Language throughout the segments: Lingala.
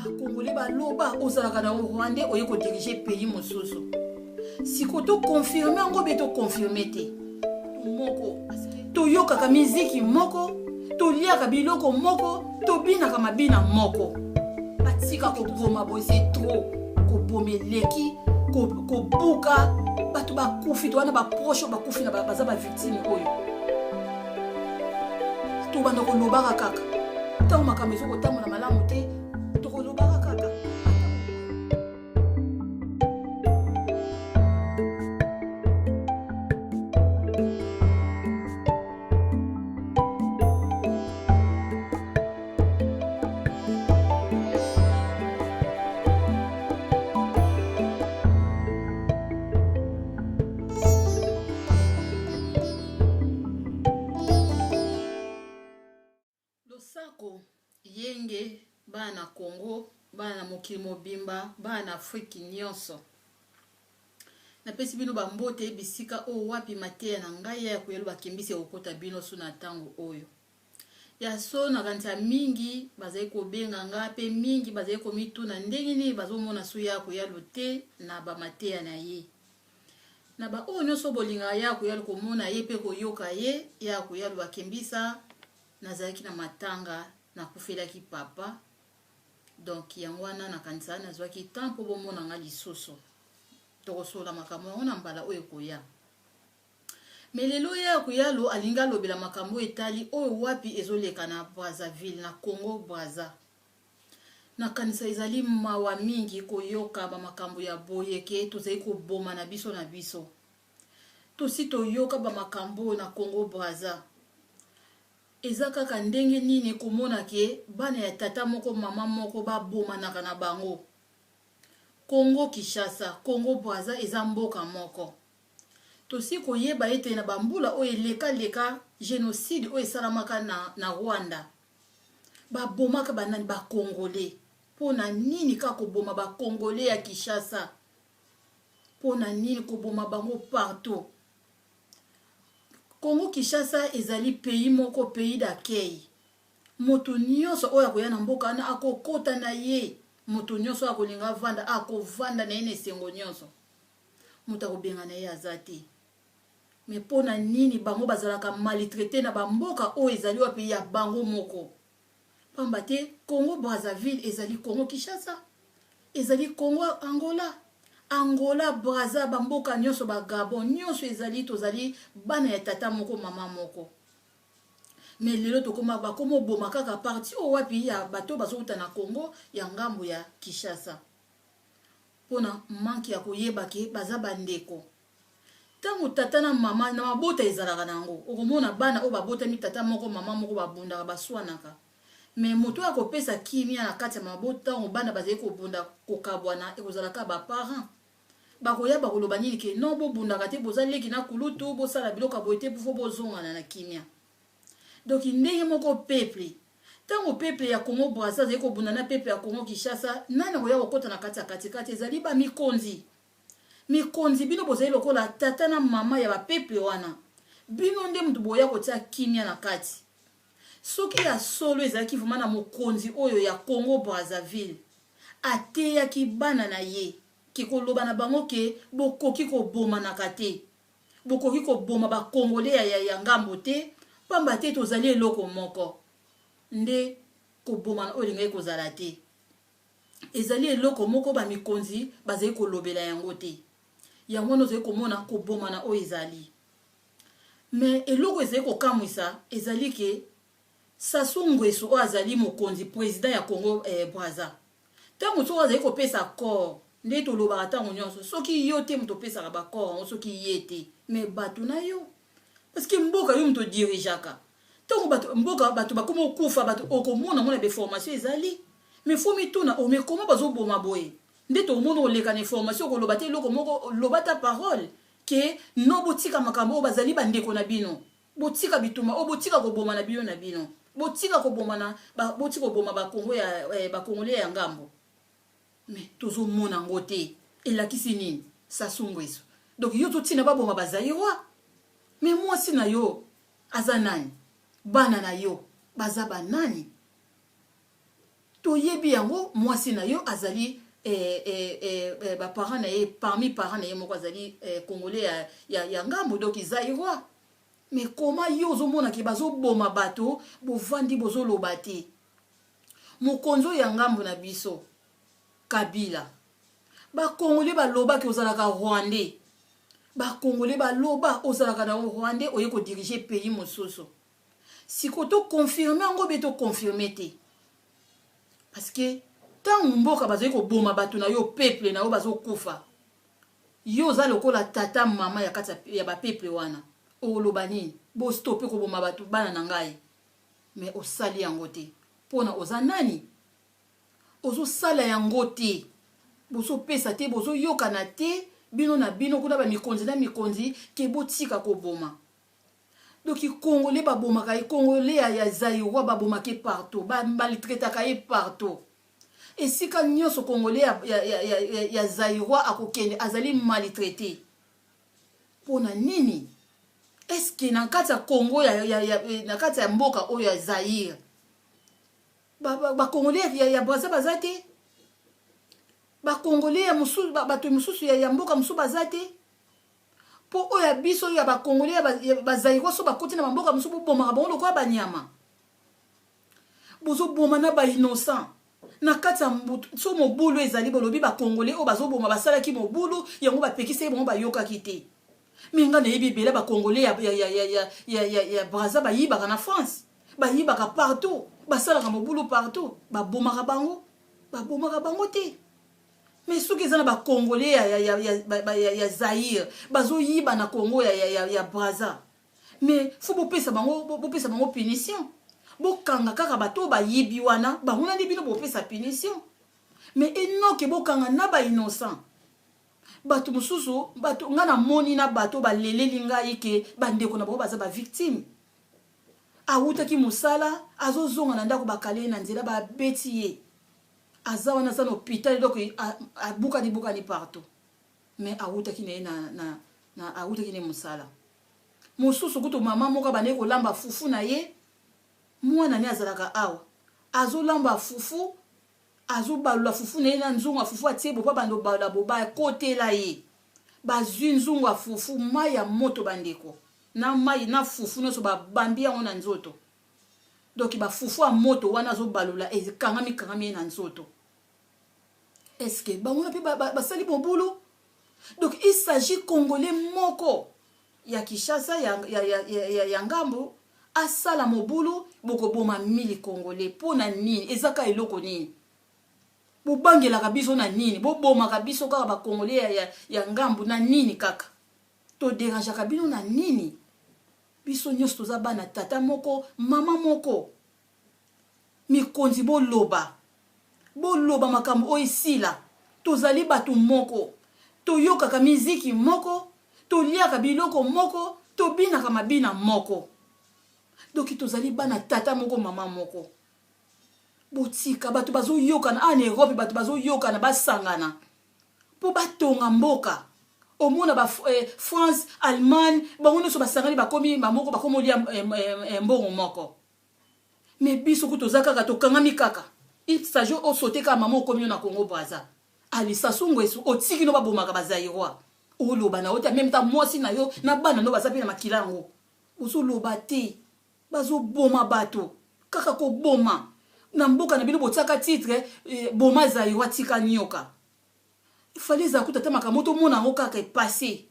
Bakongole baloba ozalaka na rwandais oye kodirige pays mosusu. Siko to confirme yango be to confirme te. Moko toyokaka miziki moko, toliaka biloko moko, tobinaka mabina moko. Batika koboma boye, c'est trop. Koboma eleki, kobuka bato bakufi, to wana baproche oyo bakufi na baza bavictime oyo. Tobanda kolobaka kaka ntango makambo ezokotambola malamu te, tokolobaka kaka. Losako yenge bana na Congo, bana na mokili mobimba, bana na Afrique nyonso. Napesi bino ba mbote bisika oyo wapi mateya na ngai ya koyelo bakembisi ekokota bino su na ntango oyo. Ya solo nakanisa mingi bazali kobenga nga pe mingi bazali komituna ndenge nini bazomona su ya koyalo te na ba mateya na ye. Na ba oyo nionso bolingaka ya koyalo komona ye pe koyoka ye, ya koyalo bakembisa nazalaki na matanga nakufelaki papa donc yango wana nakanisa nazwaki temps po bomona nga lisusu. Tokosolola makambo yango na mbala oyo ekoya. Mais lelo ya Kuyalo alingi alobela makambo oyo etali oyo wapi ezoleka na Brazzaville, na Congo Brazza. Nakanisa ezali mawa mingi koyoka ba makambo ya boye ke tozali kobomana biso na biso. Tosi toyoka ba makambo oyo na Congo Brazza. Eza kaka ndenge nini komona ke bana ya tata moko mama moko babomanaka na bango. Congo Kinshasa, Congo Brazza eza mboka moko. Tosi koyeba ete na ba mbula oyo eleka leka genocide oyo esalamaka na na Rwanda ba bomaka ba nani? Ba congolais. Pona nini kaka koboma ba congolais ya Kinshasa? Pona nini koboma bango partout? Congo Kinshasa ezali pays moko pays d'accueil. Moto nionso oyo akoya na mboka wana akokota na ye. Moto nionso oyo akolinga avanda akovanda na ye na esengo nionso. Moto akobengana ye aza te. Mais pona nini bango bazalaka malitraite na ba mboka oyo ezali wapi ya bango moko? Pamba te Congo Brazzaville ezali Congo Kinshasa, ezali Congo Angola, Angola Brazza ba mboka nionso ba Gabon nionso ezali tozali bana ya tata moko mama moko. Mais lelo tokoma bakoma oboma kaka partie oyo wapi ya bato bazowuta na Congo ya ngambo ya Kinshasa. Pona manque ya koyeba ke baza ba ndeko. Tango tata na mama na mabota ezalaka na yango, okomona bana oyo babotami tata moko mama moko babundaka baswanaka. Mais moto oyo akopesa kimia na kati ya mabota tango bana bazali kobunda kokabwana ekozala kaka ba parents. Bakoya bakoloba nini ke non bobundaka te boza leki na kulutu bosala biloko ya boye te faut bozongana na kimia. Donc ndenge moko peuple tango peuple ya Congo Brazza azali kobunda na peuple ya Congo Kinshasa nani akoya kokota na kati ya kati kati ezali ba mikonzi. Mikonzi bino bozali lokola tata na mama ya ba peuple wana bino nde mutu boya kotia kimia na kati. Soki ya solo ezalaki vraiment na mokonzi oyo ya Congo Brazzaville ateyaki bana na ye ke koloba na bango ke bokoki kobomanaka te Bokoki koboma ba congolais ya ya ngambo te pamba te tozali eloko moko nde kobomana oyo elingaki kozala te. Ezali eloko moko ba mikonzi bazali kolobela yango te. Yango wana ozali komona kobomana oyo ezali. Mais eloko ezali kokamwisa ezali ke Sassou Nguesso oyo azali mokonzi president ya Congo eh, Brazza Tango soki azali kopesa accord nde tolobaka tango nionso soki yo te moto opesaka ba accord yango soki ye te mais bato na yo parce que mboka yo moto odirigeaka tango bato mboka bato bakoma okufa bato okomona ngo na beformation ezali mais fo mituna o mais comment bazoboma boye nde tokomona oleka na information okoloba te eloko moko loba ta parole ke no botika makambo oyo bazali bandeko na bino Botika bitumba oyo, botika kobomana bino na bino. Botika kobomana, ba, botika koboma ba Congo ya, eh, ba Congolais ya ngambo. Mais tozo mona ngo te. Elakisi nini? Sassou Nguesso. Donc yo totina baboma ba Zaïrois. Mais mwasi na yo aza nani? Bana na yo baza ba nani? Toyebi yango, mwasi na yo azali baparent na ye, parmi parent na ye moko azali congolais ya ngambo, donc zaïrois. Mais koma yo ozomonaki bazoboma bato, bovandi, bozoloba te. Mokonzi oyo ya ngambo na biso, Kabila, bakongolais balobaki ozalaka rwandais. Bakongolais baloba ozalaka na rwandais, oye kodiriger pays mosusu. Sikoyo toconfirmer yango be toconfirmer te, parce que ntango mboka bazali koboma bato na yo, peuple na yo bazokufa, yo oza lokola tata mama ya kati ya bapeuple wana, oloba nini? Bostopper koboma bato, bana na ngai. Mais osali yango te. Mpona oza nani? Ozosala yango te, bozopesa te, bozoyokana te bino na bino kuna, bamikonzi na mikonzi, ke botika koboma. Donc congolais babomaka ye, congolais ya zaïrois babomaka ye partout, bamaltraitaka ye partout, esika nyonso congolais ya zaïrois akokende, azali maltraité. Mpona nini? Est-ce na kati ya Congo na kati ya mboka oyo ya Zaire, bacongolais ya Braza baza te? Bacongolais ya mosusu, bato mosusu ya mboka mosusu baza te? Mpo oyo ya biso, oyo ya bacongolais ya bazaïrois, so bakoti na bamboka mosusu, bobomaka bango lokola banyama, bozoboma na bainnocent na kati ya mbutu. So mobulu ezali, bolobi bacongolais oyo bazoboma basalaki mobulu yango, bapekisaki bango, bayokaki te. Mais nga nayebi ebele bacongolais ya Braza bayibaka na France, bayibaka partout, basalaka mobulu partout, babomaka bango? Babomaka bango te. Mais soki eza na bacongolais ya Zaire bazoyiba na Congo ya Braza, mais faut bopesa bango punition. Bokanga kaka bato oyo bayibi wana, bango nandi bino bopesa punition. Mais enoke bokanga na bainnocent, bato mosusu. Bato ngai namoni na bato baleleli ngai ke bandeko na bango baza bavictime. Awutaki mosala, azozonga na ndako, bakale ye na nzela, babeti ye, aza wana, aza na hôpital. Donc abukani bukani partout, mais awutaki na ye na awutaki na ye mosala. Mosusu kutu, mama moko abandaki kolamba fufu na ye, mwana ne azalaka awa, azolamba fufu, azobalula fufu na ye na nzungu ya fufu, atie bopa, bando balola boba, akotela ye, bazwi nzungu ya fufu, mai ya moto, bandeko, na mai na fufu nyonso, babambi yango na nzoto. Donc bafufu ya moto wana azobalula, ekangami kangami ye na nzoto. Est-ce bango mpe basali mobulu? Donc il s'agit congolais moko ya Kinshasa, ya ngambo, asala mobulu, bokoboma 1000 congolais. Mpo na nini? Eza ka eloko nini bobangelaka biso? Na nini bobomaka biso kaka bacongolais ya ngambu? Na nini kaka toderangeaka bino? Na nini? Biso nyonso toza bana tata moko, mama moko. Mikonzi, boloba, boloba makambo oyo esila. Tozali bato moko, toyokaka miziki moko, toliaka biloko moko, tobinaka mabina moko. Donc tozali bana tata moko, mama moko. Botika bato bazoyokana awa na Europe, bato bazoyokana, basangana mpo batonga mboka. Omona ba France, Allemagne, bango nyonso basangani, bakomi bamoko, bakomi olia mbongo moko. Mais biso ku toza kaka, tokangami kaka. Il s'agit osote kaka mama, okomi yo na Congo Braza, ali Sassou Nguesso, otiki no babomaka bazaïrois, oloba na yo te. Même ta mwasi na yo na bana no baza mpe na makila yango, ozoloba te. Bazoboma bato kaka koboma na mboka na bino. Botiaka titre "Boma zaïrois, tika nyoka". Ifali ezala kuta te makambo tomona yango kaka epasse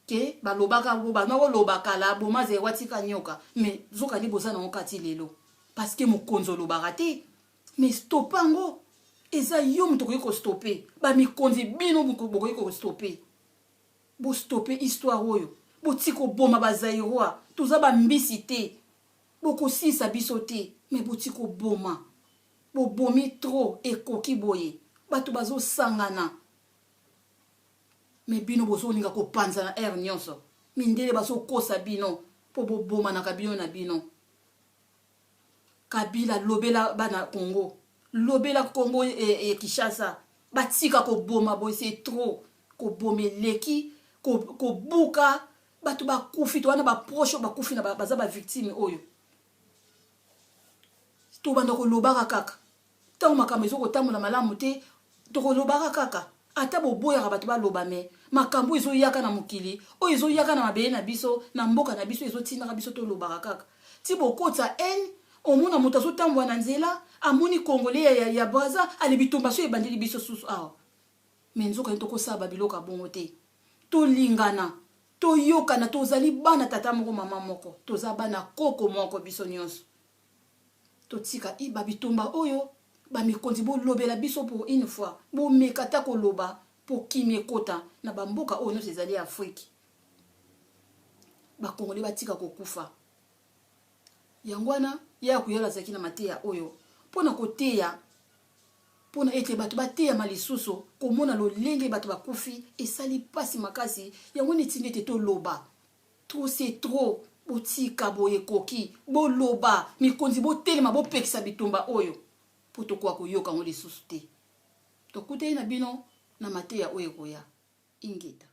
ke balobaka, bana koloba kala "Boma zaïrois, tika nyoka". Mais zokandi boza nango kati lelo, parce que mokonzi olobaka te. Mais stopper yango, eza yo moto okoki kostopper. Bamikonzi, bino bokoki kostopper. Bostopper histoire oyo, botika koboma bazaïrois. Toza bambisi te, bokosilisa biso te, mais botika koboma. Bobomi trop, ekoki boye. Bato bazosangana, mais bino bozolinga kopanza na aire nyonso. Mindele bazokosa bino mpo bobomanaka bino na bino. Kabila, lobela bana Congo, lobela Congo Kinshasa, batika koboma boye. C'est trop, koboma eleki, kobuka, bato bakufi. To wana baproche oyo bakufi na baza bavictime oyo tobanda kolobaka kaka. Ntango makambo ezokotambola malamu te, tokolobaka kaka. Ata boboyaka bato baloba, me makambo ezoyaka na mokili oyo, ezoyaka na mabele na biso, na mboka na biso, ezotindaka biso tolobaka kaka. Ti bokotisa haine, omona moto azotambola na nzela, amoni Congolais ya Braza, ale bitumba so ebandeli biso susu awa. Me nzoka nde tokosala babiloko ya bongo te. Tolingana, toyokana, tozali bana tata moko, mama moko, toza bana koko moko biso nyonso. Totika i babitumba oyo. Bamikonzi, bolobela biso pour une fois, bomeka ata koloba mpo kimia ekota na bamboka oyo nyonso ezali Afrique. Bakongole batika kokufa. Yango wana ya Kuyala azalaki na mateya oyo mpona koteya, mpona ete bato bateyama lisusu. Komona lolenge bato bakufi esali mpasi makasi. Yango nde etindi ete toloba: trop, c'est trop. Botika boye, ekoki. Boloba, mikonzi botelema, bopekisa bitumba oyo mpo tokoka koyoka yango lisusu te. Tokutani na bino na mateya oyo ekoya. Ingeta.